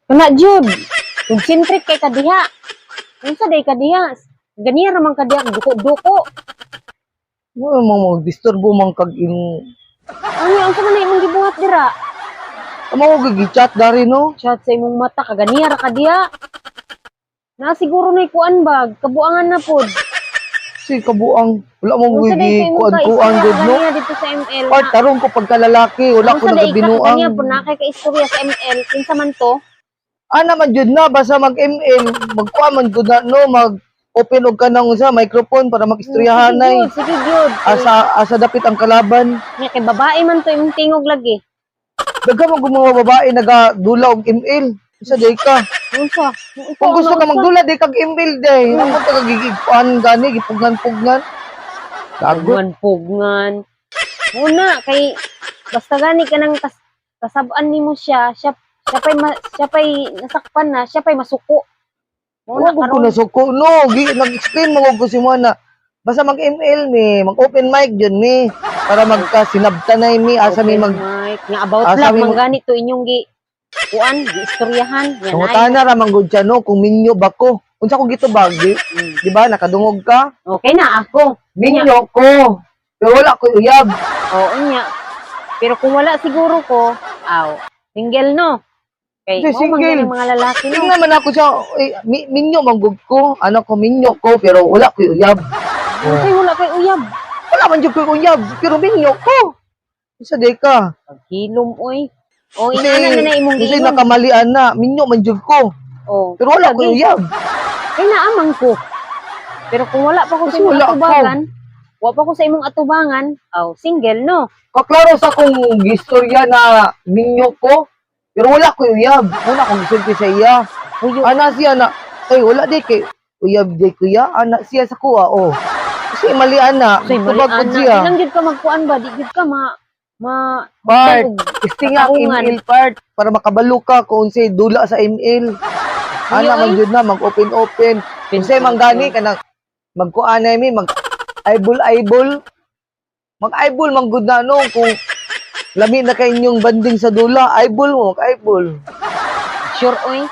Kana jud. Concentrate kay ka diha. Unsa day ka diha? Ganiya ra man ka diha, duko-duko. Mo mo magdisturbo man kag imong Ano, unsa man na imong gibuhat dira? Amo ko gi-chat dari, no. Chat sa imong mata, kaganiya ra ka diha. Na siguro na kuan bag, kabuangan na pod. Si kabuang wala mo Unsa day sa imong kuan kuan ka-istorya gud, no. kaganiya dito sa ML? Part tarong ko pagkalalaki, wala ko Unsa day ka nagabinuang. kaganiya po na kay ka-istorya sa ML, kinsa man to? Ana man jud na basta mag ML, magkuan man gud na, no, mag open og kanang usa microphone para magistoryahan Sige nay. gyud, sige gyud. Asa asa dapit ang kalaban. Nya kay babae man to imong tingog lagi. Daghan man gud mga babae nagadula og ML. Usa day ka. Unsa? Kung gusto ka magdula, di kag ML day. Mo ka gigikuan gani, gipugnan-pugnan. Dagot. Pugngan, pugngan. Una, kay basta gani ka nang kasab-an nimo siya, siya siya pa'y siya pa'y nasakpan na, siya pa'y masuko. Wala Una ko karon nasuko, no. Nag-explain mo ko si Moana. Basta mag-ML mi, mag-open mic jud mi para magkasinabtanay mi asa mi open mag mic nga about asa love mi man gani to inyong gi kuan, gi istoryahan. Nga naay. Pangutana ra man gud siya, no, kung minyo ba ko. Unsa ko gitubag, di, di ba nakadungog ka? Okay na ako. Minyo ko. Pero wala ko uyab. Oo nya. Pero kung wala siguro ko, aw, single, no. Kay Hindi, mao man single. gani ang mga lalaki, no. Tingnan man ako siya, eh, minyo man gud ko. Ano ko, minyo ko pero wala ko uyab. Unsay wala kay uyab? Wala man jud ko uyab, pero minyo ko. Unsa di ka? Paghilom oy. O Kasi, ingana na na imong kasi giingon. nakamalian na, minyo man jud ko. Oh, Pero wala ko lagi. uyab. Kay naamang ko. Pero kung wala pa ko sa Kasi imong wala ako. atubangan, wa pa ko sa imong atubangan, aw, single, no. Kaklaro sa akong gistorya na minyo ko, pero wala ko uyab. Una kong gisulti sa iya. Huyo. Ana siya na, ay wala di kay uyab di kuya, ana siya sa kuha, oh. Kasi mali ana, Say mali tubag ko ana. siya. Di lang jud ka magkuan ba, di jud ka ma ma Part, og istinga katarungan. ML part, para makabalo ka kung unsay dula sa ML. Ana Huyo, man oy. jud na, mag-open open. Unsay man gani kanang magkuanay mi, mag eyeball eyeball. Mag eyeball man gud na, no, kung lami na kay inyong banding sa dula, eyeball mo, mag eyeball. Sure oy.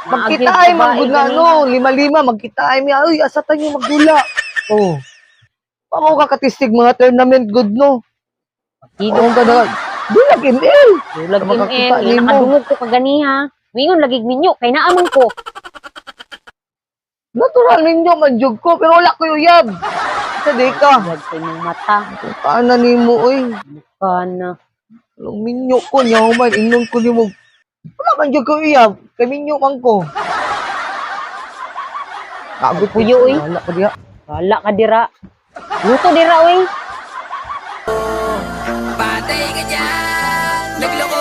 Magkita ay man gud na, no, lima-lima magkita ay mi, ay asa tayo magdula. Oh. Pamo ka katistig mga tournament good, no. Hidog Oo ka na. Dulag ML. Dulag Para ML, makakita nga nimo. nakadungog ko kaganiha. Mingon lagi minyo kay naamang ko. Natural ninyo man jud ko pero wala ko uyab. Sa di ka. Wag sa imong mata. Paana nimo oy? Kana. Long minyo ko nya man ingon ko nimo. Wala man jud ko uyab, kay minyo man ko. Kagot Puyo, oy. Wala ko diha. Wala ka dira. Luto dira oy. Patay ka dyan. Nagloko.